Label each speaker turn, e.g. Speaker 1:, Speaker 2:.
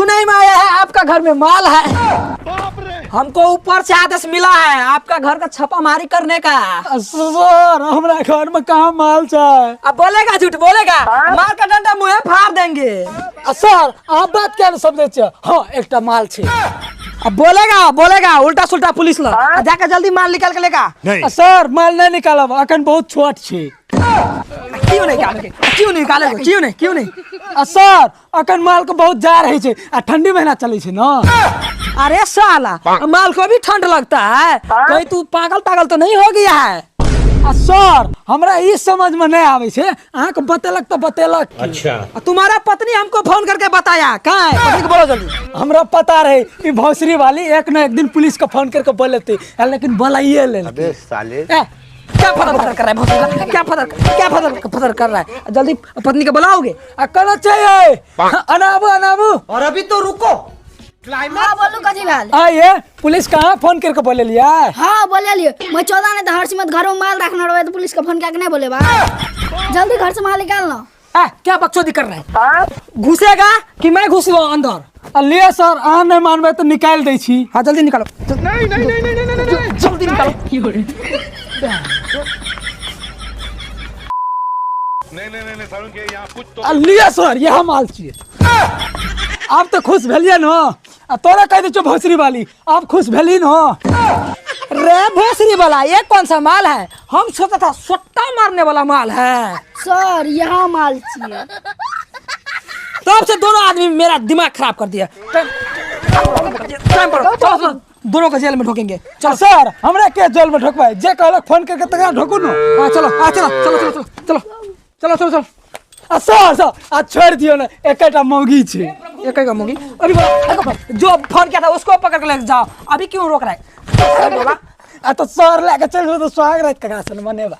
Speaker 1: सुने में आया है आपका घर में माल है। हमको ऊपर से आदेश मिला है आपका घर का छापामारी करने का।
Speaker 2: सर, हमरा घर में कहाँ माल छै?
Speaker 1: अब बोलेगा झूठ बोलेगा, मार का डंडा मुँहे फाड़ देंगे।
Speaker 2: सर, आप बात क्या समझे छियै? हाँ, एकटा माल छै।
Speaker 1: अब बोलेगा बोलेगा उल्टा सुल्टा पुलिस लग जाकर जल्दी माल निकाल के लेगा।
Speaker 2: नहीं सर, माल नहीं निकालब, अखन बहुत छोट छै।
Speaker 1: क्यों नहीं निकालोगे? क्यों नहीं निकालोगे? क्यों नहीं, क्यों नहीं?
Speaker 2: आ सर, अखन माल के बहुत जा रहे छै आ ठंडी महीना चले छै न।
Speaker 1: अरे साला, माल को भी ठंड लगता है, कहीं तू पागल तागल तो नहीं हो गया है?
Speaker 2: आ सर, हमरा ई समझ में नहीं आवे छै, अहाँ के बतेलक तो बतेलक।
Speaker 3: अच्छा।
Speaker 1: तुम्हारा पत्नी हमको फोन करके बताया। कहाँ है पत्नी को बोलो जल्दी।
Speaker 2: हमरा पता रहे ई भौसरी वाली एक न एक दिन पुलिस के फोन करके बोलेते, लेकिन बोलाइए ले।
Speaker 3: अबे साले,
Speaker 1: ए, क्या फदर फदर कर रहा है भौसरी वाला? क्या फदर, क्या फदर फदर कर रहा है? जल्दी पत्नी के बुलाओगे।
Speaker 2: आ कना चाहिए? अनाबू अनाबू।
Speaker 1: और अभी तो रुको।
Speaker 4: हाँ बोलू, कथी भेल?
Speaker 2: आइए, पुलिस कहाँ फोन करके बोले लिया?
Speaker 4: हाँ बोले लियो, मैं 14 नहीं तो हर सीमत घर में माल रखना रहे तो पुलिस के फोन करके नहीं बोले बा। जल्दी घर से माल निकाल लो।
Speaker 1: ए, क्या बकचोदी कर रहा है? घुसेगा कि मैं घुसूँ अंदर?
Speaker 2: आ लिया सर, अहाँ नहीं मानबे तो निकाल दै छी।
Speaker 1: हाँ जल्दी निकालो। नहीं नहीं नहीं नहीं नहीं नहीं, जल्दी निकालो।
Speaker 5: नहीं नहीं नहीं सारुण के यहाँ कुछ तो
Speaker 2: आ लिया सर, यह माल छियै। आप तो खुश भेलियै न? आ तोरा कहि दै छियौ भौसरी वाली, आप खुश भेली न?
Speaker 1: रे भोसरी वाला, ये कौन सा माल है? हम सोचा था सोट्टा मारने वाला माल है।
Speaker 4: सर, यहाँ माल छियै।
Speaker 1: तब से दोनों आदमी मेरा दिमाग खराब कर दिया। टाइम पर चलो, चलो, दोनों को जेल में ढोकेंगे।
Speaker 2: चल सर, हमरा के जेल में ढोकबै? जे कहलक फोन करके तकरा ढोकू न।
Speaker 1: हाँ चलो, हाँ चलो चलो चलो चलो चलो चलो चलो।
Speaker 2: आ सर, सर, आ छोड़ दियो न, एकेटा मौगी छै।
Speaker 1: एक एक मौगी अभी बोला, जो फोन किया था उसको पकड़ के ले जाओ, अभी क्यों रोक रहा है?
Speaker 2: आ तो सर लए के चलि जेबै तऽ सुहाग राति ककरा सन मनेबा?